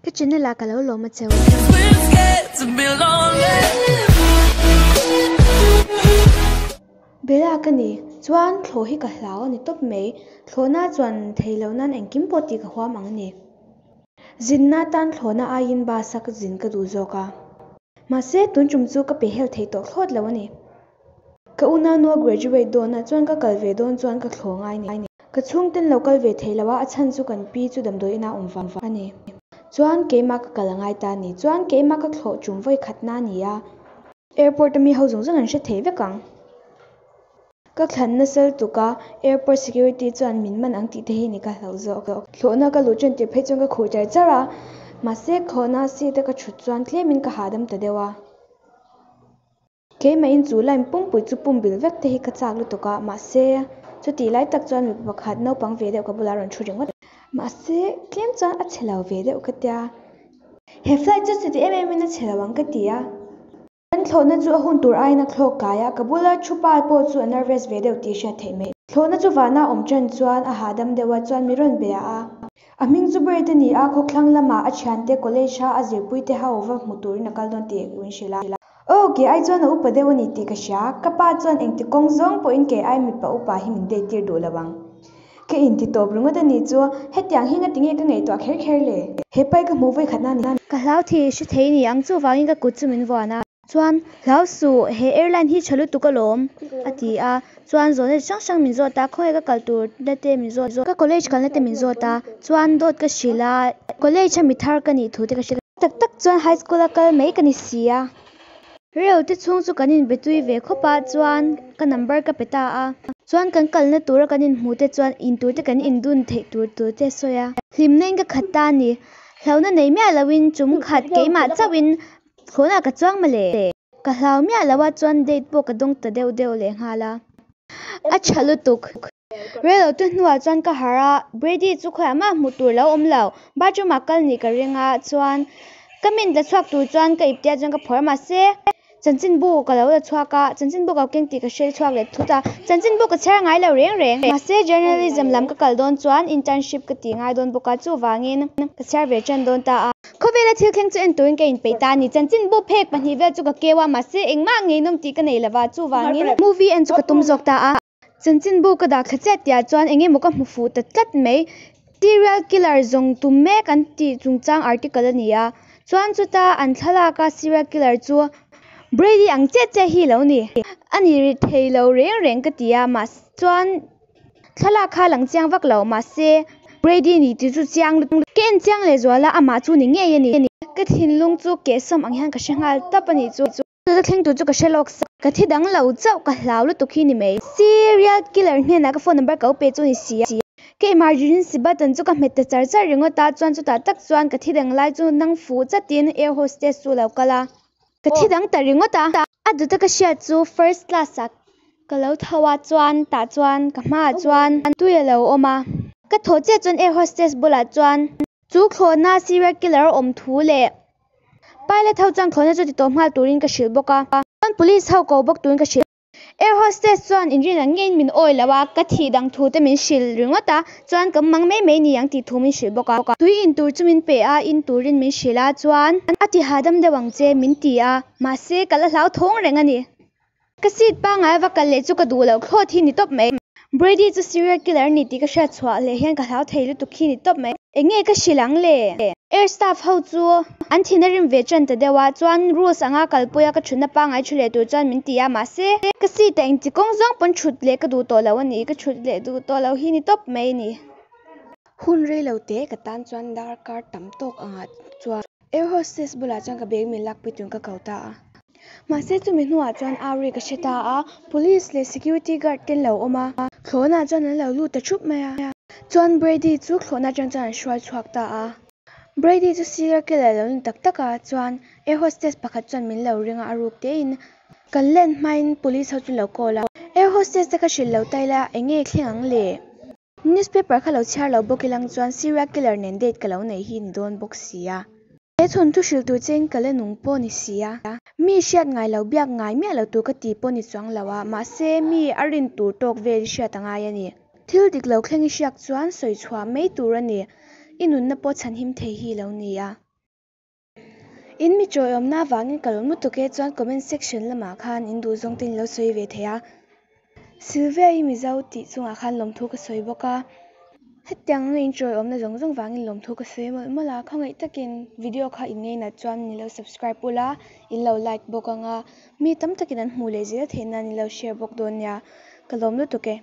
Ka channel ah ka lo lawm a cheu. Bella ka ni, chuan thlawh hi ka hlau a ni tawp mai. Thlawhna chuan thei lo nan engkim pawh tih ka huam ang a ni. Zinna atan thlawhna aiin bus a ka zin ka duh zawk a. Mahse tun tum chu ka pehhel thei tawh thlawt lo a ni. Ka unau graduate dawnah chuan ka kal ve dawn chuan ka thlawh ngai a ni. Ka chhungten lo kal ve thei lo a, a chhan chu kan pi chu damdawi inah awm vang a ni. Chuan keimah ka kal a ngai ta a ni. Chuan keimah ka thlawh tum vawi khatna a ni a. Airport a mi ho zawng zawng an hre thei vek ang. Ka thlan nasa lutuk a, airport security chuan min man ang tih te hi ni ka hlauh zawk. Thlawhna ka luh ṭan tir phei chuan ka khuh char char a, mahse thlawhna seat a ka ṭhut chuan tlemin ka hahdam ta deuh a. Keimahin chu line pumpui chu pumbil vek te hi ka chak lutuk a, mahse chutih lai tak chuan mipa pakhat naupang ve deuh ka bulah rawn ṭhu ringawt. Mahse tlem chuan a chhe lo ve deuh ka tia. He flight chu chuti em em in a chhe lo ang ka ti a. Kan thlawhna chu a hun tur aiin a thlawk kai a, ka bula thu pa pawh chu a nervous ve deuh tih hriat theih mai. Thlawhna chu vana awm ṭan chuan a hahdam deuh a, chuan mi rawn bia a. A hming chu Brett a ni a, khawthlang lamah a thiante college a a zirpui te ho va hmu turin a kal dawn tih min hrilh a. Aw, kei ai chuan a upa deuh a ni tih ka hria, ka pa chuan engti kawng zawng pawhin kei ai mipa upa hi min date tir duh lo ang. Ka inti tawp ringawt a nih chu, hetiang hi ngati nge ka ngaihtuah kher kher le? He pai ka hmuh vawi khatna a ni. Ka hlau thei hre thei ni ang, chuvangin ka kut chu min vuan a. Chuan, Hlau suh, he airline hi tha lutuk alawm, a ti a. Chuan zawhna chi hrang hrang min zawt a, khawnge ka kal tur na te min zawt, ka college kalna te min zawt a. Chuan dawt ka hrilh a, college a mi thar ka nih thu te ka hrilh a. Tak tak chuan high school a kal mai ka ni si a. Reo te chhung chu kan inbe tui ve khawp a, chuan ka number ka pe ta a. Chuan kan kalna tura kan inhmuh te chuan in tur te kan indun theih tur tur te a sawi a. Hlimna in ka khat ta a ni. Hlauhna nei miah loin chum khat keimah chauhin thlawhna ka chuang mawle. Ka hlau miah lo a, chuan date pawh ka dawng ta deuh deuh leh nghal a. A tha lutuk. Rei lo te hnuah chuan ka harh a, Brady chu khawiah mah hmuh tur lo awm lo. Bathroom ah kal nih ka ring a, chuan ka min la chhuak tur chuan ka ipte ah chuan ka phawrh a, mahse chanchinbu ka lo la chhuak a, chanchinbu ka lo keng tih ka hre chhuak leh thut a, chanchinbu ka chhiar ngai lo reng reng. Mahse journalism lam ka kal dawn chuan internship ka tih ngai dawn bawk a, chuvangin ka chhiar ve tan dawn ta a. Khawvela thil thleng chu en turin ka inpeih ta a ni. Chanchinbu phek pahnih vel chu ka keu a, mahse engmah ngeihnawm tih ka nei lova, chuvangin movie en chu ka tum zawk ta a. Chanchinbu ka dah thla chiah tihah chuan eng emaw ka hmu fuh ta tlat mai. Serial killer zawng tum mek an tih chungchang article a ni a. Chuan chuta an thlalak a serial killer chu Brady ang chiah chiah hi lo ni. A ni ri thei lo reng reng ka ti a, mahse chuan thlalak kha a lang chiang vak lo, mahse Brady ni tih chu chiang lutuk. Ka en chiang leh zual a, amah chu ni ngei a ni. Ka thinlung chu kehsawm ang hian ka hre nghal tap a nih chu. Ka thleng tur chu ka hre lawk sa. Ka thi dang lo chauh ka hlau lutuk hi ni mai. Serial killer hnenah ka phone number ka pe chu ni si a. Ka emergency button chu ka hmet ta char char ringawt a, chuan chutah tak chuan ka thi dang lai chu nang fuh chatin air hostess chu a lo kal a. Ka thi dang ta ringawt a. A dawta ka hriat chu first class ah ka lo tho a, chuan tah chuan ka hmaah chuan tui a lo awm a. Ka thaw chiah chuan air hostess bulah chuan chu thlawhna serial killer a awm thu leh Pilot ho chuan thlawhna chu ti tawh nghal turin ka hrilh bawk a, chuan police ho ko bawk turin ka hrilh. Air hostess chuan inrin ang ngeiin min awi lo a, ka thih dang thu te min hrilh ringawt a, chuan ka mang mai mai ni ang tih thu min hrilh bawk a. Tui in tur chu min pe a, in turin min hrilh a, chuan a ti hahdam deuh ang che min ti a, mahse ka la hlauthawng reng a ni. Ka seat pangngai va kal leh chu ka duh loh thlawt hi ni tawp mai. Brady chu serial killer a ni tih ka hriat chhuah leh hian ka hlau thei lutuk hi ni tawp mai. Eng nge ka hrilh ang le? Air staff ho chu an thin a rim ve tan ta deuh a, chuan rules anga kalpui a ka thutna pangngai thu leh tur chuan min ti a, mahse ka seat ah engti kawng zawng pawn thut leh ka duh tawh lo a ni, ka thut leh duh tawh lo hi ni tawp mai a ni. Hun rei lo te ka tan chuan darkar tam tawk angah chuan Air hostess bulah chuan ka bag min lakpui turin ka ko ta a. Mahse chumi hnuah chuan Auri ka hre ta a, police leh security guard te an lo awm a, thlawhna chuan an lo lut ta thup mai a. Chuan Brady chu thlawhna atang chuan an hruai chhuak ta a. Brady chu serial killer lo ni tak tak a, chuan air hostess pakhat chuan min lo ring a, a ruk tein kan len hmain police ho chu an lo call a. Air hostess te kha hrilh lo ta ila eng nge thleng ang le? Newspaper kha lo chhiar lo bawk ilang chuan serial killer nen date ka lo nei hi ni dawn bawk sia. He chhawn thu hrilh tur chein ka la nung pawh ni sia. Mi hriat ngai lo biak ngai miah lo tur ka ti pawh ni chuang lo a, mahse mi a rin tur tawk vel i hriat a ngai a ni. Thil dik lo thleng i hriak chuan sawi chhuah mai tur a ni. I nunna pawh chhanhim thei hi lo nia. In mi tawiawmna avangin ka lawm lutuk e chuan comment section lamah khan in duh zawng te in lo sawi ve thei a. Sylvia i Mizo tih chungah khan lawmthu ka sawi bawk a. Hetiang anga in tawiawmna zawng zawng vangin lawmthu ka sawi mawlh mawlh a, khawngaih takin video kha in ngeinat chuan ni lo subscribe ula, in lo like bawk anga mi tam takin an hmuh leh zel theih nan in lo share bawk dawn nia, ka lawm lutuk e.